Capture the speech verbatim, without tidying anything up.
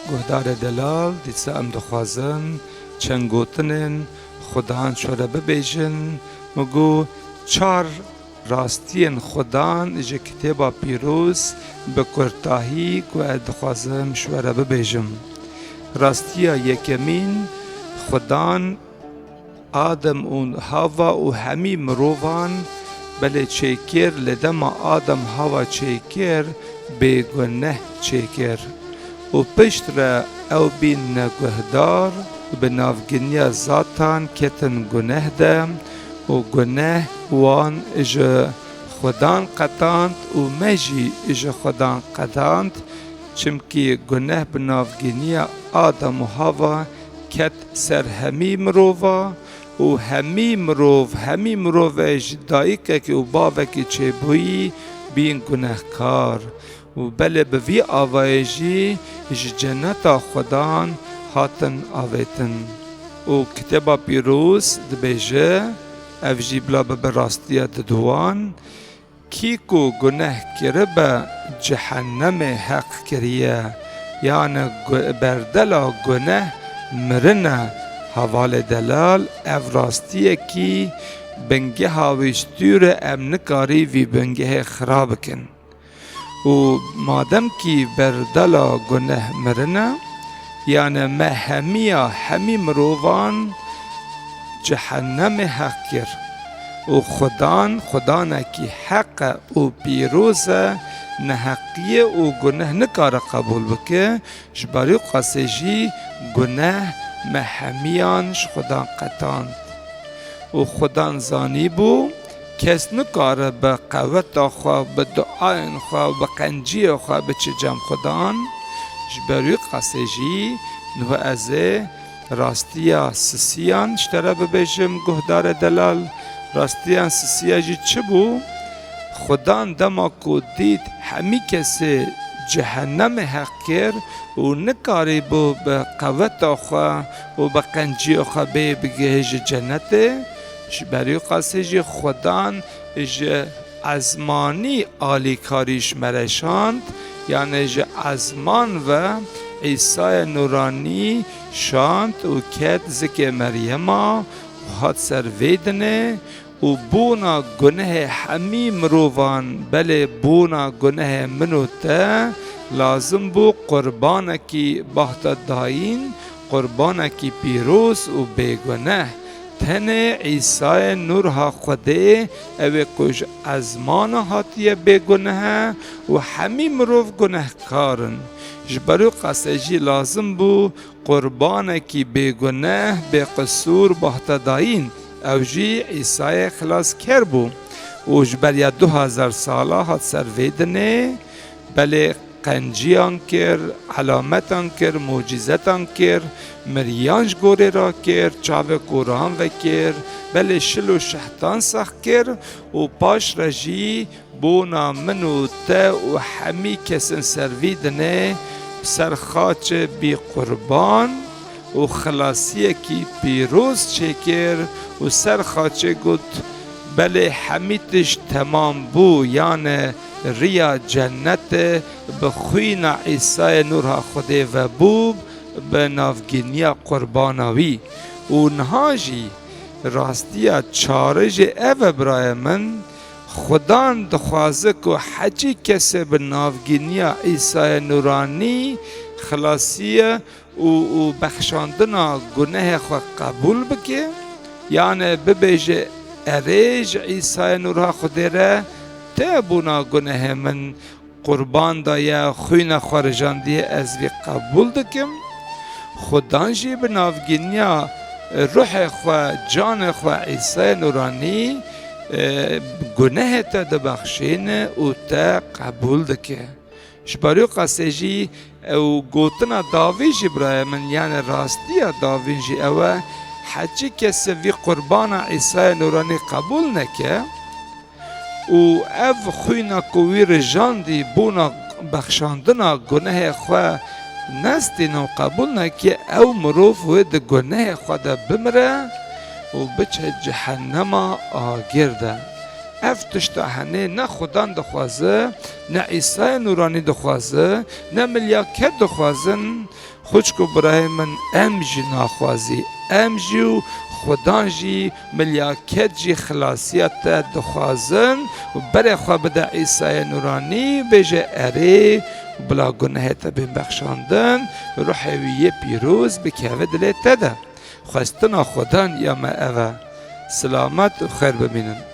Guhdarê delal, dîsa em dixwazin çend gotinên Xudan ji we re bibêjin. Min got, çar rastiyên Xudan ji Kitêba Pîroz bi kurtahî ku ez dixwazim ji we re bibêjim. Rastiya yekemîn, Xudan Adem û Hawa û hemî mirovan belê çêkir, lê dema Adem Hawa çêkir, bêguneh çêkir. Û pişt re ew bîn neguhdar û bi navginiya zatan ketin guneh de û guneh wan ji Xudan qetand û me jî ji Xudan qetand, çimkî guneh bi navginiya Adem û Hawa ket ser hemî mirova û hemî mirov, hemî mirove ji dayikekî û bavekî çêbûyî bîn gunehkar û belê bi vî avayê jî ji ceneta Xudan hatin avêtin. Û Kitêba Pîroz dibêje, ev jî bila bibe rastiya diduwan, kî ku guneh kiribe, cehennemê heq kiriye, yani gu-, berdela guneh mirin e. Hevalê delal, ev rastiyekî bingeha wî stûr e, em nikarî vî bingehê xira bikin. Û madem kî berdela guneh mirin e, yani me hemiya hemî mirovan cehennemê heq kir. Û Xudan, Xudanekî heq e û pîroz e, neheqiyê û guneh nikare qebûl bike, ji ber wî qasê jî guneh me hemiyan ji Xudan qetand. Û Xudan zanîbû, kes nikare bi qeweta xwe, bi duayên xwe, bi qenciyê xwe biçe cem Xudan. Ji ber wî qasê jî niha ez ê rastiya sisiyan ji te re bibêjim, guhdarê delal. Rastiya sisiya jî çi bû? Xudan dema ku dît hemî kesê cehennemê heq kir û nikarîbû bi qeweta xwe û bi qenciyê xwe bê bigihêje cenetê, ji ber wî qasê jî Xudan ji ezmanî alîkarî ji me re şand, yani ji ezman ve Îsayê Nûranî şand û ket zikê Meryema û hat ser vê dinê û bona gunehê hemî mirovan, belê bona gunehê min û te, lazim bû qurbanekî bahte dayîn, qurbanekî pîroz û bêguneh. Tenê Îsayê nûrha Xwedê, ew ê ku ji ezmana hatiye, bêguneh e û hemî mirov gunehkar in. Ji ber wî qasê jî lazim bû qurbanekî bêguneh, bêqisûr bahte dayîn. Ew jî Îsayê Xilasker bû û ji beriya du hezar sala hat ser vê dinê. Belê qenciyan kir, elametan kir, mucîzetan kir, miriyan ji gorê rakir, çavê koran vekir, belê şil û şehtan sax kir û paş re jî bona min û te û hemî kesên ser vî dinê ser xaçê bî qurban û xilasiyekî pîroz çêkir û ser xaçê got, belê hemî tişt temam bû, yani riya cenetê bi xwîna Îsayê nûrha Xwedê ve bû, bi navgîniya qurbana wî. Û niha jî rastiya çarê jî ev e, birayê min, Xudan dixwaze ku heçî kesê bi navgîniya Îsayê Nûranî xilasiye û, û bexşandina gunehê xwe qebûl bike, yani bibêje, erê ji Îsayê nûrha Xwedê re te bona gunehê min qurban daye, xwîna xwe rijandiye, ez vî qebûl dikim. Xudan jî bi navgîniya ruhê xwe, canê xwe Îsayê nûranî, e, gunehê te dibexşîne û te qebûl dike. Ji ber wî qasê jî ew gotina davîn jî, birayê min, yani rastiya davîn jî ew e, heçî kesê vî qurbana Îsayê nûranî qebûl neke û ev xwîna ku wî rijandî bona bexşandina gunehê xwe nestîne û qebûl neke, ew mirov wê di gunehê xwe de bimire û biçe cehennema agir de. ev tişta henê ne Xudan dixwaze, ne Îsayê Nûranî dixwaze, ne milyaket dixwazin. Xwişk û birayê min, em jî naxwazî, em jî û Xudan jî, milyaket jî xilasiya te dixwazin û berê xwe bide Îsayê Nûranî, bêje erê, bila gunehê te bên bexşandin, ruhê wî yê pîroz bikeve dilê te de. Xwestina Xudan ya me ev e. Silamet û xêr bimînin.